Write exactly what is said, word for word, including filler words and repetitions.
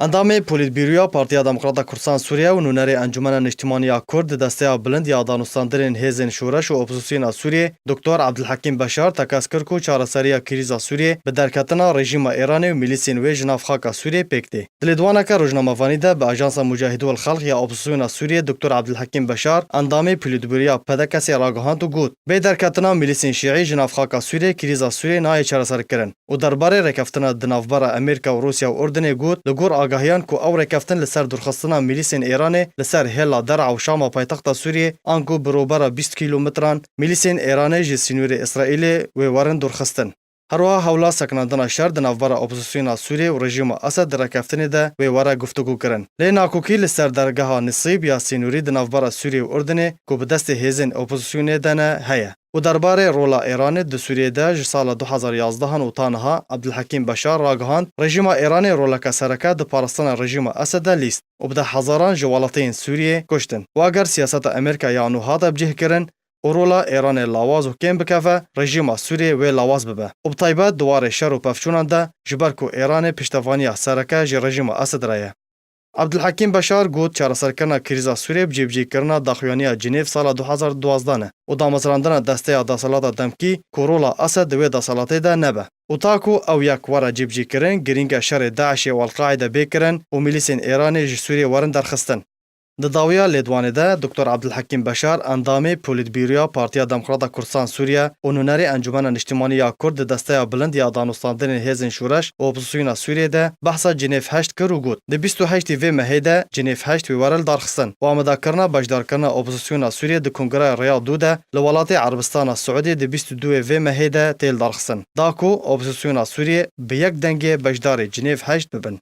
Endamê Polîtbîroya Partiya Demokrata Kurdistan Sûriye û nûnerê Encûmena Niştimanî ya Kurd di desteya bilind ya danûstandinên hêzên şoreş û opozisyona Sûriyê, Doktor Abdulhekîm Beşar, tekez kir ku çareseriya krîza Sûriyê bi derketina rejîma Îranê û milîsên wê ji nav xaka Sûriyê pêk tê. Di lêdwaneke rojnamevanî de bi Ajansa Mucahidûl Xelq ya Opozisyona Sûriyê Doktor Abdulhekîm Beşar, endamê Polîtbîroya P D K'ê ragihand û got, bê derketina milîsên şîî ji nav xaka Sûriyê krîza Sûriyê nayê çareserkirin. Û derbarê rêkeftina di navbera Amerîka û Rûsya û Urdinê got, li gor agahiyan ku ew rêkeftin li ser dûrxistina milîsên Îranê li ser hêla Der'a û Şama paytexta Sûriyê, anku bi rûbera bîst kîlometran, milîsên Îranê ji sînorê Îsraîlê wê werin dûrxistin. Her wiha hewla sekinandina şer di navbera opozisyona Sûriyê û rejîma Esed di rêkeftinê de wê were guftûgû kirin. Lê nakokî li ser dergeha Nisîb ya sînorî di navbera Sûriyê û Urdinê ku bi destê hêzên opozisyonê de ne heye. Û derbarê rola Îranê di Sûriyê de ji sala du hezar yazdehan û ta niha Abdulhekîm Beşar ragihand, rejîma Îranê roleke sereke di parastina rejîma Esed de lîst û bi deh hezaran ji welatiyên Sûriyê kuştin. Û eger siyaseta Amerîka ya nû hate bicihkirin û rola Îranê lawaz û kêm bikeve, rejîma Sûriyê wê lawaz bibe. Û bi taybet di warê şer û pevçûnan de, ji ber ku Îranê piştevaniya sereke ji rejîma Esed re ye. Abdulhekîm Beşar got, çareserkirina krîza Sûriyê bi cîbicîkirina daxuyaniya Cinêv sala du hezar duwazdeh ne û damezrandina desteya desthilata demkî ku rola Esed di wê desthilatê de nebe. Û ta ku ew yek were cîbicîkirin, girîng e şerê DAIŞê û Elqaîde bê kirin û milîsên Îranê ji Sûriyê werin derxistin. Di dawiya lêdwanê de Doktor Abdulhekîm Beşar, endamê Polîtbîroya Partiya Demokrata Kurdistan Sûriye û nûnerê Encûmena Niştimanî ya Kurd di desteya bilind ya danûstandinên hêzên şoreş û opozisyona Sûriyê de behsa Cinêv heşt kir û got, di bîst û heştê vê mehê de Cinêv heşt wê were lidarxistin û amadekirina beşdarkirina opozisyona Sûriyê di Kongreya Riyad du de li welatê Erebistana Siûdî di bîst û duwê vê mehê de tê lidarxistin, da ku opozisyona Sûriyê bi yek dengê beşdarê Cinêv heşt bibin.